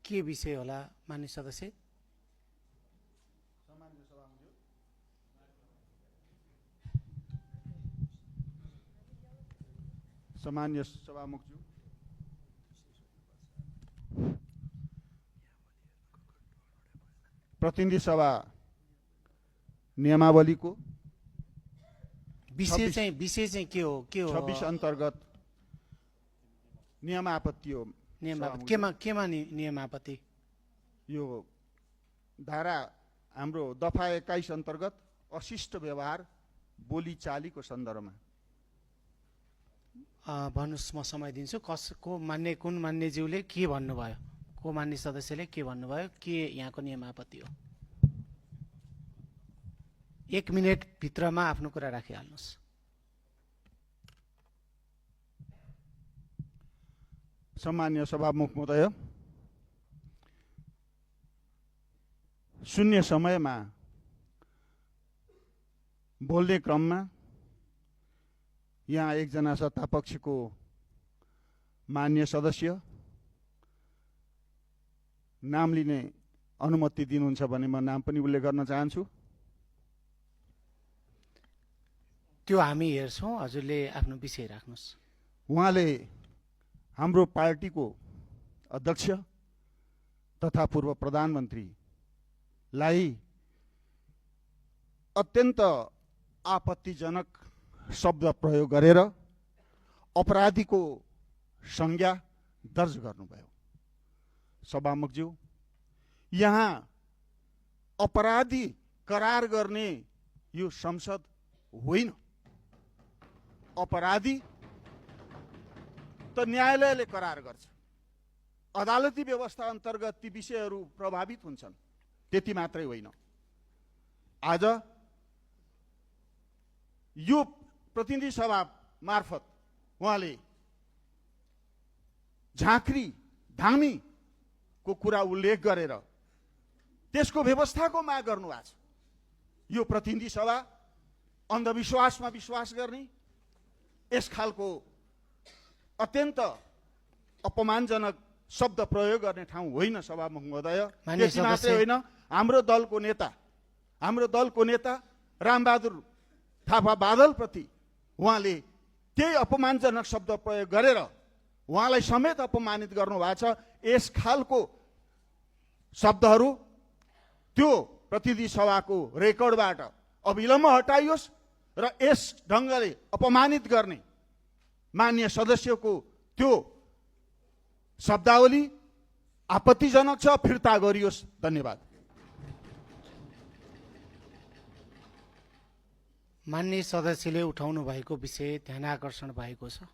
के विषय होला माननीय सदस्य? सामान्य सभामुखज्यू, प्रतिनिधि सभा नियमावलीको विषय चाहिँ के हो? 26 अन्तर्गत नियमापत्ति हो। केमा नियमापत्ति? यो धारा हाम्रो दफा 21 अन्तर्गत अशिष्ट व्यवहार बोलीचालीको सन्दर्भमा। भन्नुहोस्, म समय दिन्छु। कुन मान्यज्यूले के भन्नुभयो? को मान्य सदस्यले के भन्नुभयो? के यहाँको नियमापत्ति हो? 1 मिनेट भित्रमा आफ्नो कुरा राखिहाल्नुहोस्। सम्मान्य सभामुख महोदय, शून्य समयमा बोल्ने क्रममा यहाँ एकजना सत्तापक्षको मान्य सदस्य नाम लिने अनुमति दिनुहुन्छ भने म नाम पनि उल्लेख गर्न चाहन्छु। त्यो हामी हेर्छौँ, हजुरले आफ्नो विषय राख्नुहोस्। उहाँले हाम्रो पार्टीको अध्यक्ष तथा पूर्व प्रधानमन्त्रीलाई अत्यन्त आपत्तिजनक शब्द प्रयोग गरेर अपराधीको संज्ञा दर्ज गर्नुभयो। सभामुखज्यू, यहाँ अपराधी करार गर्ने यो संसद होइन। अपराधी त न्यायालयले करार गर्छ। अदालती व्यवस्था अन्तर्गत ती विषयहरू प्रभावित हुन्छन्। त्यति मात्रै होइन, आज यो प्रतिनिधि सभा मार्फत उहाँले झाँक्री धामीको कुरा उल्लेख गरेर त्यसको व्यवस्थाको माग गर्नुभएको छ। यो प्रतिनिधि सभा अन्धविश्वासमा विश्वास गर्ने, यस खालको अत्यन्त अपमानजनक शब्द प्रयोग गर्ने ठाउँ होइन। सभामुख महोदय, त्यति मात्रै होइन, हाम्रो दलको नेता रामबहादुर थापा बादलप्रति उहाँले त्यही अपमानजनक शब्द प्रयोग गरेर उहाँलाई समेत अपमानित गर्नुभएको छ। यस खालको शब्दहरू त्यो प्रतिनिधि सभाको रेकर्डबाट अविलम्ब हटाइयोस् र यस ढङ्गले अपमानित गर्ने मान्य सदस्यको त्यो शब्दावली आपत्तिजनक छ, फिर्ता गरियोस्। धन्यवाद। मान्य सदस्यले उठाउनु भएको विषय ध्यान आकर्षण भएको छ।